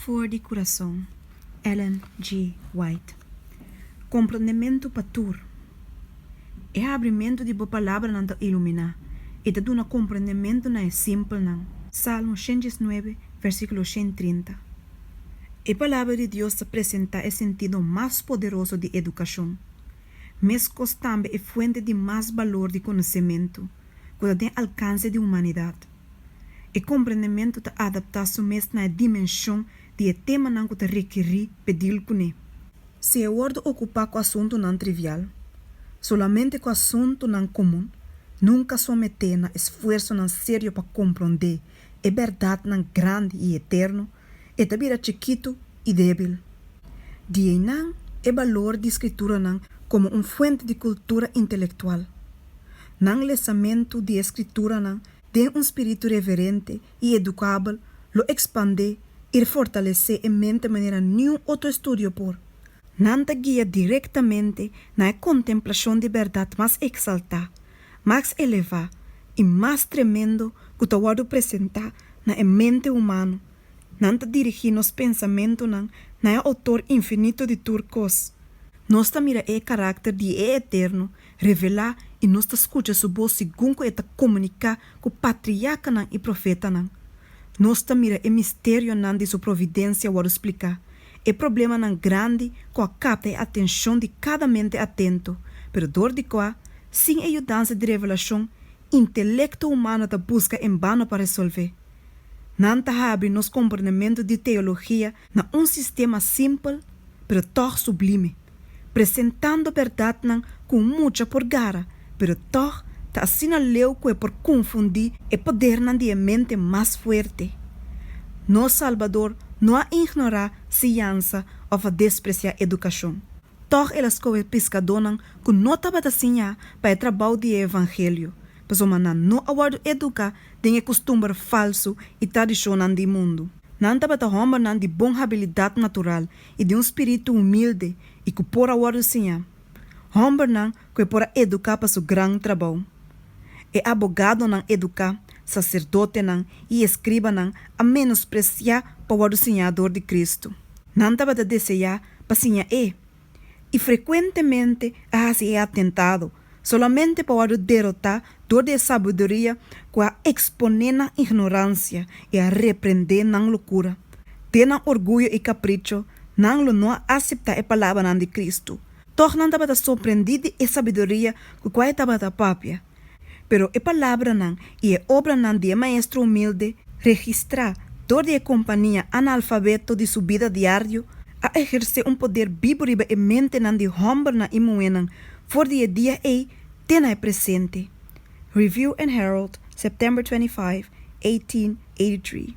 For di kurason, Ellen G. White. Komprondementu pa tur. E habrimentu di bo palabranan ta iluminá i ta duna komprondementu na e simpelnan. Salmo 119, versíkulo 130. E Palabra di Dios ta presentá e sentido mas poderoso di edukashon, meskos tambe e fuente di mas balor di konosementu ku ta den alkanse di humanidat. E komprendementu ta adaptá su mes na e dimenshon di e temanan ku ta rekerí p'e dil kuné. Si e wòrdu okupá ku asuntunan trivial, solamente ku asuntunan komun, nunka someté na esfuersonan serio pa komprondé e bèrdatnan grandi i eterno, e ta bira chikitu i débil. Di einan e balor di Skrituranan komo un fuente di kultura intelektual. Nan lesamentu di e Skrituranan den un spiritu reverente i edukabel lo ekspandé i fortalesé e mente manera niun otro estudio por. Nan ta guia direktamente na e kontemplashon di bèrdat mas eksaltá, mas elevá i mas tremendo ku ta wòrdu presentá na e mente humano. Nan ta dirigí nos pensamentunan na e Outor infinito di tur kos. Nos ta mira e karakter di e Eterno revelá i nos ta skucha su bos segun ku e ta komuniká ku patriakanan i profetanan. Nos ta mira e misterionan di su providensia wòrdu spliká, e problemanan grandi ku a kapta e atenshon di kada mente atento, pero dor di kua, sin e yudansa di revelashon, intelekto humano ta buska en bano pa resolvé. Nan ta habri nos komprendementu di teologia na un sistema simpel pero tòg sublime, presentando bèrdatnan ku un mucha por gara pero tòg ta asina leu ku e por konfundí e podernan di e mente mas fuerte. Nos Salbador no a ignorá siñansa òf a despresiá edukashon. Tòg el a skohe piskadónan ku no tabata siñá pa e trabou di e evangelio, pasobra nan no a wòrdu eduká den e kustumber falsu i tradishonnan di mundu. Nan tabata hòmbernan di bon habilidat natural i di un spiritu humilde i ku por a wòrdu siñá, hòmbernan ku e por a eduká pa su gran trabou. E abogadonan eduká, saserdotenan i eskribanan a menospresiá pa wòrdu siñá dor di Kristu. Nan tabata deseá pa siña E, i frekuentemente a hasi e atentado, solamente pa wòrdu derotá dor di e sabiduria ku a eksponé nan ignoransia i a reprendé nan lokura. Den nan orguyo i kapricho, nan lo no a aseptá e palabranan di Kristu. Tòg nan tabata sorprendí di e sabiduria ku kua e tabata papia. Pero e palabranan i e obranan di e maestro humilde, registrá dor di e kompania analfabeto di su bida diario, a ehersé un poder bibu riba e mentenan di hòmbernan i muhénan for di e dia ei te na e presente. Review and Herald, September 25, 1883.